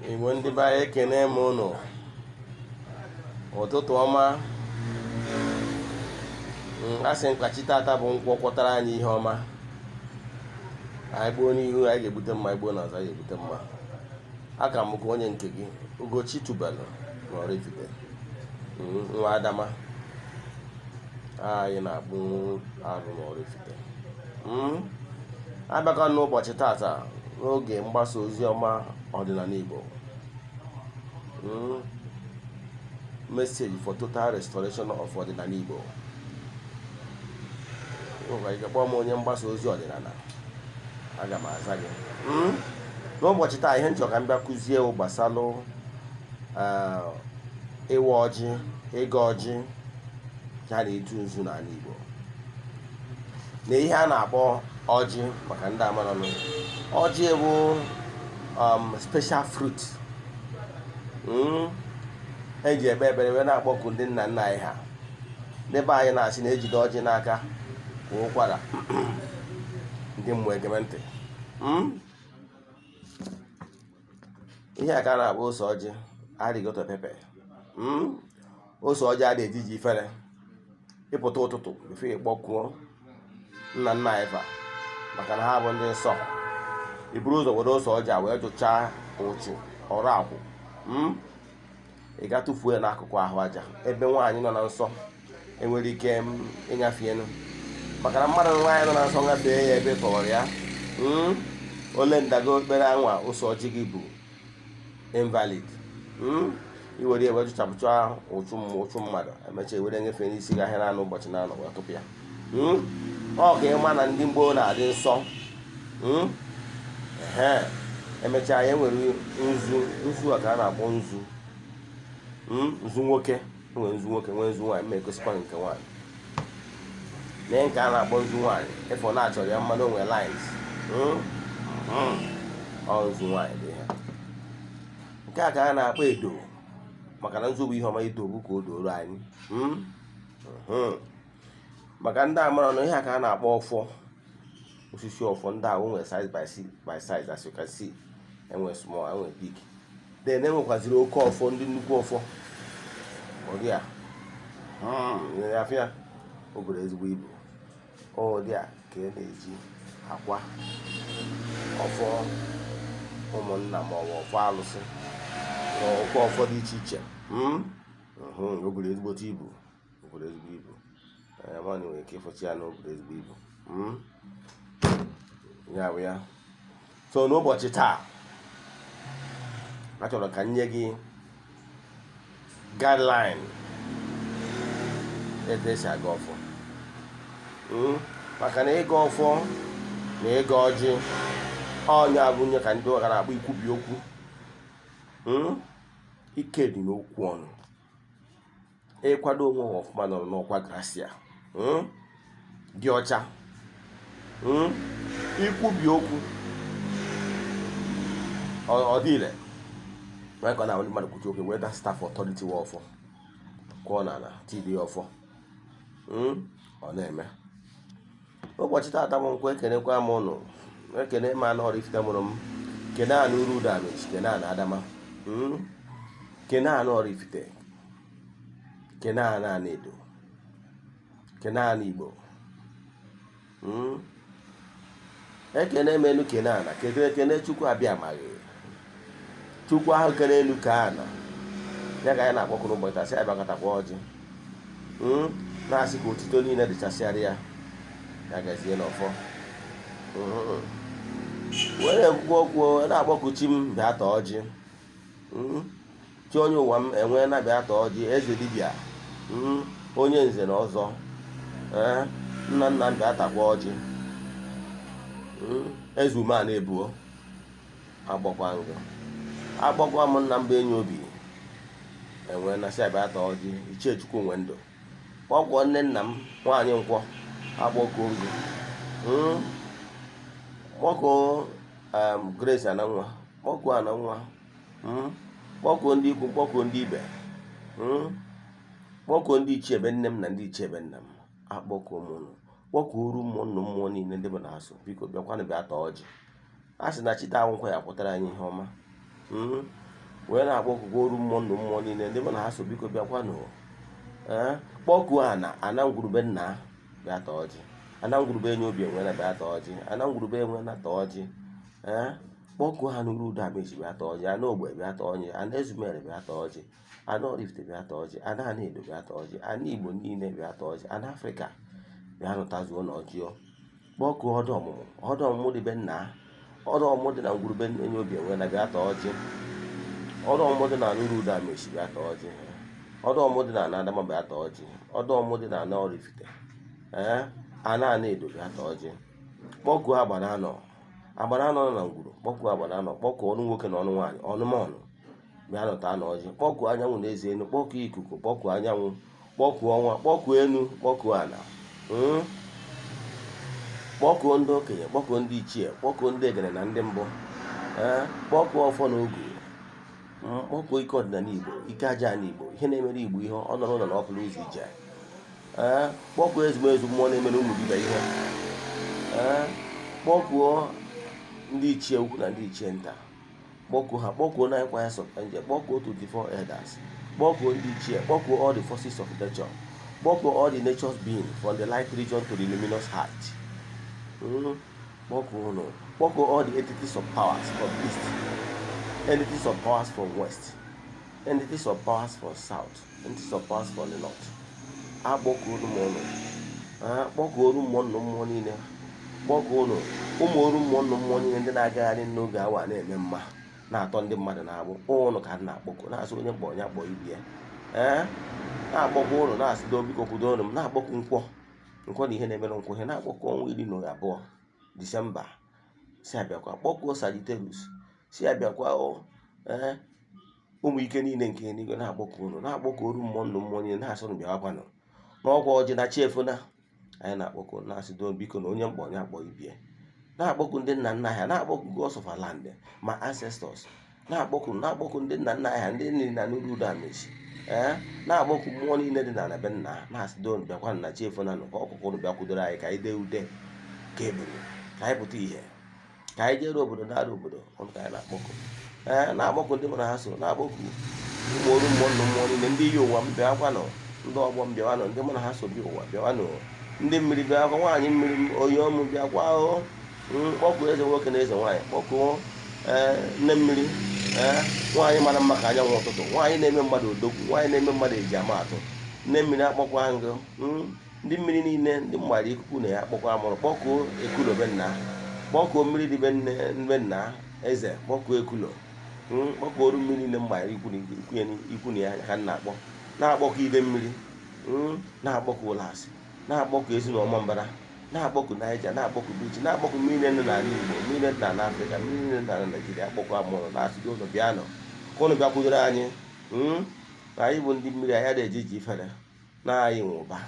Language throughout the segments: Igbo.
Igbo ndị be anyị, ekene m ụnụ. Ụtụtụ ọma. A sị m ka chi tata bụ nkwọ kwọtara anyị ihe ọma. Anyị gbuo n'ihu, anyị ga-egbute mma. Anyị gbuo n'azụ, anyị ga-egbute mma. Aka m bụkwa onye nke gị, Ugochi Tubelu na Oraifite, nwa Adama. Anyị na-akpụ arụ na Oraifite. Abịakwa n'ụbọchị tata n'oge mgbasa ozi ọma ọdịnala Igbo, message for total restoration of ọdịnala Igbo. Nwekwa ike kpọọ m onye mgbasa ozi ọdịnala, aga m aza gị. N'ụbọchị taa, ihe m chọrọ ka m bịa kụzie gbasalụ ịwa ọjị, ịgọ ọjị, ya na ịtụ nzu n'ala Igbo, na ihe a na-akpọ ọjị. Maka ndị amaranụ, ọjị bụ special fruit eji ekpe ekpere wee na-akpọku ndị nna nna anyị ha. N'ebe anyị na-asị na ejide ọjị n'aka kwa ụkwara, ndị mmụọ egeme ntị. Ihe a ka a na-akpọ ose ọjị, alligator pepper. Ose ọjị a na-ejiji ifere ịpụta ụtụtụ before ịkpọkuo nna nna anyị fa, maka na ha bụ ndị nsọ. I buru ụzọ were ose ọjị a wee jụchaa ụchụ ọrụ akwụ. Ị ga tụfuo ya n'akụkụ ahụ aja ebe nwaanyị nọ na nsọ enwere ike ịnyafe elu, maka na mmadụ nwaanyị nọ na nsọ gafee ya ebe tọrọ ya, ole ndago ekpere anwa ose ọjị gị bụ invalid. Iwere ya wee jụchapụcha ụchụ ụchụ mmadụ, emechaa ewere nyefee n'isi gị ahịa naanị ụbọchị na-anọ wee tụpụ ya. Ọ ka ịma na ndị gboo na-adị nsọ. Ehe, emechaa ya, nwere nzu. Nzu a ka a na-akpọ nzu, nzu nwoke. Nwere nzu nwoke, nwee nzu nwaanyị. Ma egosikwa nke nwaanyị nee nke a na-akpọ nzu nwaanyị. Ịfọ na-achọrọ ya mmanụ, onwe lines. Ọ nzu nwaanyị dị ya. Nke a ka a na-akpọ edo, maka na nzu bụ ihe ọma, edo bụ ka o doro anyị. Maka ndị amara na ihe a ka a na-akpọ ọfọ, osisi ọfọ. Ndị ahụ nwere size by size, as you can see. Enwe small, enwe big, then enwekwaziri oke ọfọ, ndị nnukwu ọfọ. Ụdị a afịa o buru ezigbo ibu. Ụdị a ka a na-eji akwa ọfọ ụmụnna ma ọ bụ ọfọ alụsị ma ọfọ ọfọ dị iche iche. O buru ezigbote ibu, o buru ezigbo ibu. Mmadụ nwere ike ịfụcha ya na o buru ezigbo ibu. Ya bụ ya. So n'ụbọchị taa, achọrọ ka m nye gị guideline etu esi aga ọfọ, maka na ịga ọfọ na ịga ọjị ọnya bụ nye ka ndị ụka na-akpọ ikwubi okwu. Ike dị n'okwu ọnụ. Ịkwado onwe ha ọfụma, nọrọ n'ọkwa gracia, dị ọcha, ikwubi okwu ọ dị ile. Ka ọ na ndị mmadụ kwuchi okwu, wee da staff authority wa ọfọ kwụọ n'ala tidi ọfọ. Ọ na-eme ụbọchị taata bụ nkwọ. Ekenekwa m ụnụ, ekene m anụ Oraifite mụrụ m, kene anụ uru dameji, kene anụ Adama, kene anụ Oraifite, kene anụ Anaedo, kene anụ Igbo. Ekene m elu, kene ana, kedu ekene Chukwu abịa amaghị Chukwu ahụ kere elu ka ana ya ka anyị na-akpọkụ n'ụbọchị taa, sị anyị bịakọtakwa ọjị, na-asị ka otito niile dịchasịara ya. Ya gazie n'ọfọ. Wee na-ekwukwa okwu, na-akpọku chi m, bịa taa ọjị. Chi onye ụwa m enwee na bịa taa ọjị, eze dibịa, onye nze na ọzọ, ee, nna nna m, bịa takwa ọjị. Eze ume a na-ebuo agbakwa ngụ, agbakwa m nna m bụ enyi obi enwee na sị abịa taa ọjị. Ichie Chukwu nwe ndụ, kpọkwuo nne nna m nwaanyị nkwọ, akpọkuo ngụ, kpọkuo Grace Ananwa, kpọkuo Ananwa, kpọkuo ndị ikwu, kpọkuo ndị ibe, kpọkuo ndị ichie ebe nne m na ndị ichie ebe nna m. Akpọkuo m ụnụ, kpọkuoru mmụọ nnụ mmụọ niile ndị bụ na-asụ, biko bịakwanụ bịa taa ọjị. A sị na chi taa nkwọ ya pụtara anyị ihe ọma. Wee na-akpọkukwa oru mmụọ ndụ mmụọ niile ndị mụ na ha so, biko bịakwanụ. Ee, kpọkuo ana, ana ngwurube nna, bịa taa ọjị. Ana ngwurube enye obi enwe na, bịa taa ọjị. Ana ngwurube enwe na, taa ọjị. Ee, kpọkuo ha n'uru udo amechi, bịa taa ọjị. Ana ogbe, bịa taa ọjị. Ana Ezumere, bịa taa ọjị. Ana Oraifite, bịa taa ọjị. Ana ana Edo, bịa taa ọjị. Ana Igbo niile, bịa taa ọjị. Ana Afrịka, bịa nụtazuo na ọjị. Kpọkuo ọdụ ọmụmụ, ọdụ ọmụmụ dị be nna, ọdụ ọmụmụ dị na ngwurube enye obi enwe na, bịa taa ọjị. Ọdụ ọmụmụ dị na anụrụ udo amechi, bịa taa ọjị. Ọdụ ọmụmụ dị na ana Adama, bịa taa ọjị. Ọdụ ọmụmụ dị na ana Oraifite, ee, ana ana Edo, bịa taa ọjị. Kpọkuo agbara anọ, agbara anọ nọ na ngwuru. Kpọkuo agbara anọ, kpọkuo ọnụ nwoke na ọnụ nwaanyị, ọnụmọnụ, bịa nụta na ọjị. Kpọkuo anyanwụ na eze enu, kpọkuo ikuku, kpọkuo anyanwụ, kpọkuo ọnwa, kpọkuo enu, kpọkuo ala, Kpọkuo ndị okenye, kpọkuo ndị ichie, kpọkuo ndị egere na ndị mbụ, ee, kpọkuo ọfọ na ogu, Kpọkuo ike ọdịnala Igbo, ike aja ala Igbo, ihe na-emere Igbo ihe ọ nọrọ ụlọ na ọpụrụ ụzọ ije. Ee, kpọkuo ezumezu mmụọ na-emere ụmụ dibịa ihe. Ee, kpọkuo ndị ichie ukwu na ndị ichie nta, kpọkuo ha. Kpọkuo nine choirs of angel, kpọkuo 24 elders, kpọkuo ndị ichie, kpọkuo all the forces of nature, kpọkuo all the nature's being from the light region to the luminous height. Kpọkuo unu, kpọkuo all the entities of powers from east, entities of powers from west, entities of powers from south, entities of powers from the north. Akpọkuo unu m ụnụ. Kpọkuo oru mmụọ nnụ mmụọ niile, kpọkuo unu ụmụ oru mmụọ nnụ mmụọ niile ndị na-agagharị n'oge awa na-eme mma, na-atọ ndị mmadụ na-agbụ ụnụ ka a na-akpọku, na-asị onye mkpọ onye akpọ ibie. Ee, na-akpọkwa ụnụ, na-asị do, biko kwudo ụnụ m. Na-akpọku nkwọ, nkwọ na ihe na-emere nkwọ ihe. Na-akpọku ọnwa 12 Disemba, si abịakwa. Kpọkuo Sagittarius, si abịakwa o. Ee, ụmụ ike niile nke eluigwe, na-akpọku ụnụ, na-akpọku oru mmụọ nnụ mmụọ niile, na-asị ụnụ bịawakwanụ n'ọkwa ọjị na chi efona. Anyị na-akpọku, na-asị do, biko, na onye mkpọ onye akpọ ibie. Na-akpọku ndị nna nna ha, na-akpọku gods of our land, my ancestors, na-akpọku ndị nna nna ha, ndị niile na n'uru udo amechi. Ee, na-akpọku mmụọ niile dị n'ala be nna ha, na-asị do, bịakwa na chi efona nụ, ka ọkụkọ ụnụ bịakwudoro anyị, ka anyị dee ude, ka ebere, ka anyị pụta ihe, ka anyị jere obodo nara obodo ụnụ ka anyị na-akpọku. Ee, na-akpọku ndị mụ na ha so, na-akpọku ụmụ oru mmụọ nnụ mmụọ niile, ndị iyi ụwa m, bịakwanụ. Ndị ọgbọ m, bịawanụ. Ndị mụ na ha so bịa ụwa, bịawanụ. Ndị mmiri, bịakwa. Nwaanyị mmiri m, oyi ọmụ, bịakwa o. Kpọkuo eze nwoke na eze nwaanyị, kpọkuo, ee, nne mmiri, ee, nwaanyị mara mma ka anyanwụ ụtụtụ, nwaanyị na-eme mmadụ odogwu, nwaanyị na-eme mmadụ eji ama atụ. Nne mmiri, akpọkwa ngụ. Ndị mmiri niile, ndị mgbara ikuku na ya, akpọkwa amụrụ. Kpọkuo ekulo be nna, kpọkuo mmiri dị be nne, be nna eze, kpọkuo ekulo, Kpọkuo oru mmiri niile mgbara ikwu na ikwu na ya ka m na-akpọ, na-akpọkọ ide mmiri, Na-akpọkọ ụlasị, na-akpọkọ ezinụlọ mbara, na-akpọku Naija, na-akpọku Bichi, na-akpọku mmiri niile n'ala Igbo, mmiri niile n'ala Afrịka, mmiri niile n'ala Naijiria. Akpọkọ amụrụ, na-asị ụnụ bịanụ, ka ụnụ bịakwudoro anyị, Na anyị bụ ndị mmiri, anyị na-eji ji ifere na anyị nwe ụba.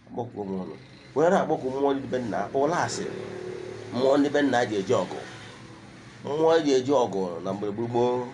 Akpọkuo m ụnụ, wee na-akpọku mmụọ ndị be nna, ụlasị, mmụọ ndị be nna ji eji ọgụ, mmụọ eji eji ọgụ na mgbe gboo.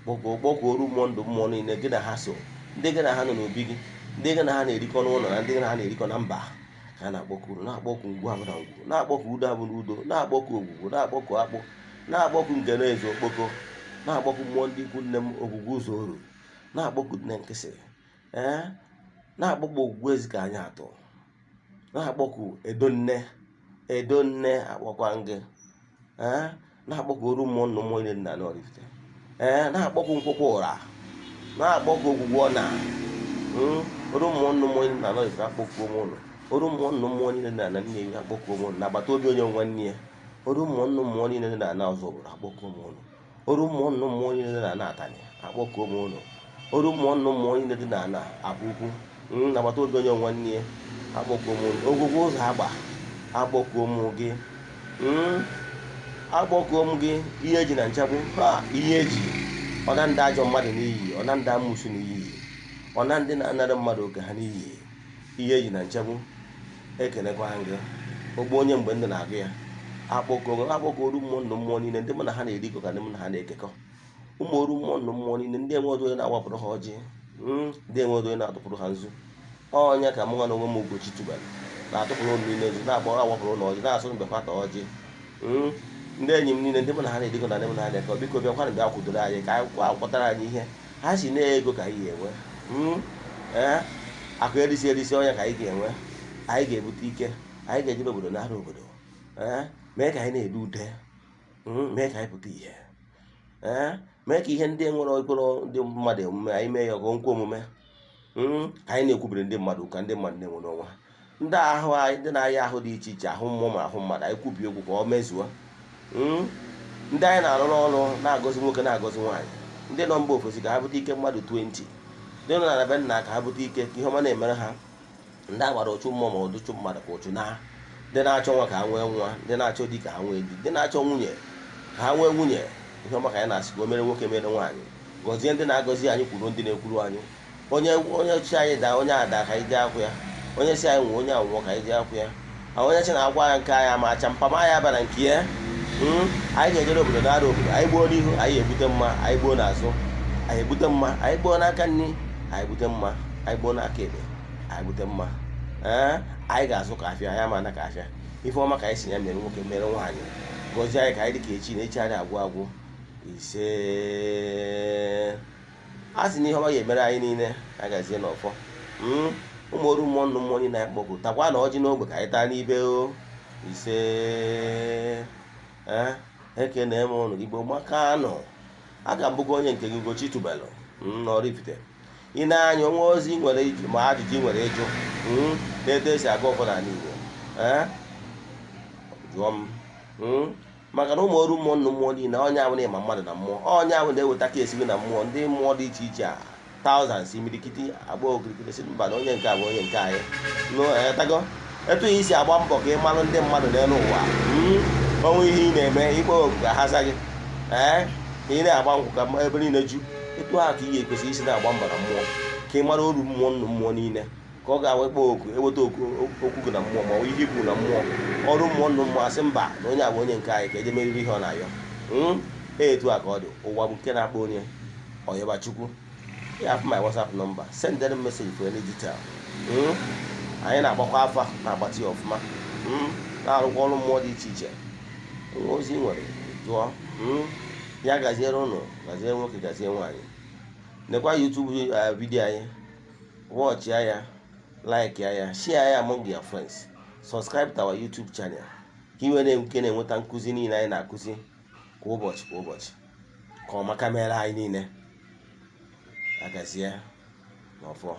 Kpọkuo, kpọkuo oru mmụọ ndụ mmụọ niile gị na ha so, ndị gị na ha nọ n'obi gị, ndị gị na ha na-erikọ n'ụlọ na ndị gị na ha na-erikọ na mba, ka a na-akpọku unu. Na-akpọku ngwu abụ na ngwu, na-akpọku udo abụ na udo, na-akpọku ogwugwu, na-akpọku akpụ, na-akpọku ngene eze okpoko, na-akpọku mmụọ ndị ikwu nne m, ogwugwu ụzọ oru, na-akpọku nne nkịsị, ee, na-akpọku ogwugwu ezi ka anyị atụ, na-akpọku edo nne, edo nne, akpọkwa gị. Ee, na-akpọku oru mmụọ nnụ mmụọ niile dị na Oraifite. Ee, na-akpọku nkwụkwọ ụra, na-akpọku ogwugwu ọna, Oru mmụọ nnụ mmụọ niile na Oraifite, akpọkuo m ụnụ. Oru mmụọ nnụ mmụọ niile dị na Nnewi, akpọkuo m ụnụ. Na agbata obi onye nwanne ya, oru mmụọ nnụ mmụọ niile dị na ana ọzọ obodo, akpọkuo m ụnụ. Oru mmụọ nnụ mmụọ niile dị na ana Atani, akpọkuo m ụnụ. Oru mmụọ nnụ mmụọ niile dị na ana Akwa Ukwu, na agbata obi onye nwanne ya, akpọkuo m ụnụ. Ogwugwu ụzọ agba, akpọkuo m gị. Akpọkuo m gị. Ihe eji na nchagbu ha, ihe eji ọna ndị ajọ mmadụ n'iyi, ọna ndị amụsụ n'iyi, ọna ndị na-anara mmadụ oke ha n'iyi, ihe eji na nchegbu, ekelekwa gị. Ogbu onye mgbe ndụ na-agụ ya, akpọkuo gị. Akpọkuo oru mmụọ ndụ mmụọ niile, ndị mụ na ha na-erikọ ka ndị mụ na ha na-ekekọ, ụmụ oru mmụọ ndụ mmụọ niile, ndị enwe onye na-awapụrụ ha ọjị, ndị enwe onye na-atụpụrụ ha nzu. Ọnya ka mụ nwa na onwe m, Ugochi tubelu, na-atụpụrụ ụnụ niile nzu, na-akpọ awapụrụ ụnụ ọjị, na-asụ mbekwa ta ọjị. Ndị enyi m niile, ndị mụ na ha na-edikọ na ndị mụ na ha na-ekọ, biko bịakwanụ, bịa kwudoro anyị ka anyị kwa akwọtara anyị ihe ha si na ego ka anyị ga-enwe. Ee, akụ erisi erisi ọnya ka anyị ga-enwe. Anyị ga-ebute ike, anyị ga-ejere obodo nara obodo. Ee, mee ka anyị na-ede ude, mee ka anyị pụta ihe. Ee, mee ka ihe ndị nwere okporo ndị mmadụ omume anyị mee ya ọgọ nkwa omume. Ka anyị na-ekwubiri ndị mmadụ ka ndị mmadụ na-enwere onwe ha, ndị ahụ anyị, ndị na-aya ahụ dị iche iche, ahụ mmụọ ma ahụ mmadụ, anyị kwubie okwu ka ọ mezuo. Ndị anyị na-arụrụ ọrụ, na-agọzi nwoke, na-agọzi nwaanyị, ndị nọ mba ofesi, ka ha bute ike mmadụ 20, ndị nọ na be nna, ka ha bute ike, ka ihe ọma na-emere ha, ndị agbara ụchụ mmụọ ma ụdụchụ mmadụ, ka ụchụ na ndị na-achọ nwa, ka ha nwee nwa, ndị na-achọ di, ka ha nwee di, ndị na-achọ nwunye, ka ha nwee nwunye. Ihe ọma ka anyị na-asị ka o mere nwoke, mere nwaanyị. Gọzie ndị na-agọzi anyị, kwuru ndị na-ekwuru anyị. Onye onye chi anyị daa, onye ada ka anyị jee akwụ ya. Onye si anyị nwụọ, onye anwụọ ka anyị jee akwụ ya. Onye chi na-agwa anyị nke anyị ama acha mpama anyị abara nke ya. Anyị ga-ejere obodo nara obodo. Anyị gbuo n'ihu, anyị ebute mma. Anyị gbuo n'azụ, anyị ebute mma. Anyị gbuo n'aka nri, anyị ebute mma. Anyị gbuo n'aka ekpe, anyị ebute mma. Ee, anyị ga-azụ ka afịa anyị ama na ka afịa. Ife ọma ka anyị si ya mere nwoke, mere nwaanyị. Gọzie anyị ka anyị dị ka echi na echi anyị agwụ agwụ. Ise. A sị na ihe ọma ga-emere anyị niile. Agazie n'ọfọ. Ụmụ oru mmụọ, nnụ mmụọ niile anyị kpọkụ, takwa na ọjị n'ogbe ka anyị taa n'ibe o. Ise. Ee, ekene m ụnụ. Igbo makanụ. Aka m bụkwa onye nke gị, Ugochi Tubelu n'Oraifite. Ị na-anya onwe ozi nwere ma ajụjụ ị nwere ịjụ na-etu esi aga ọfọ n'ala Igbo, ee, jụọ m, maka na ụmụ ọrụ mmụọ, nnụ mmụọ niile, onye ahụ na-ịma mmadụ na mmụọ, onye ahụ na-eweta ka esi gị na mmụọ, ndị mmụọ dị iche iche a, thousands, imirikiti agba okirikiri, si mba na onye nke a bụ onye nke anyị. Tago etu ị si agba mbọ ka ị malụ ndị mmadụ n'elu ụwa, onwe ihe ị na-eme, ikpe oku ka ha za gị. Ee, ka ị na-agba nkwụ ka ebe niile ju, etu ahụ ka ị ga-ekwesị isi na-agba mbọ na mmụọ ka ị mara oru mmụọ, nnụ mmụọ niile, ka ọ ga-awa ikpe oku eweta okwu gị na mmụọ, ma ọ bụ ihe ikwu na mmụọ, ọrụ mmụọ, nnụ mmụọ asị mba na onye a bụ onye nke anyị, ka eje meriri ihe ọ na-ayọ. Etu a ka ọ dị. Ụwa bụ nke na-akpọ onye ọyọba Chukwu ya. Afụ my WhatsApp number, send them message for any detail. Anyị na-agbakwa afa, na-agbatị ya ọfụma, na-arụkwa ọrụ mmụọ dị iche iche. Nwa ozi nwere jụọ. Ya gaziere ụnụ, gaziere nwoke, gazie nwaanyị. Nekwa YouTube video anyị, watch ya, like ya, share ya among your friends, subscribe to our YouTube channel ka ị nwere nke na-enweta nkụzi niile anyị na-akụzi kwa ụbọchị, kwa ụbọchị. Ka ọ maka mere anyị niile. Agazie n'ọfọ.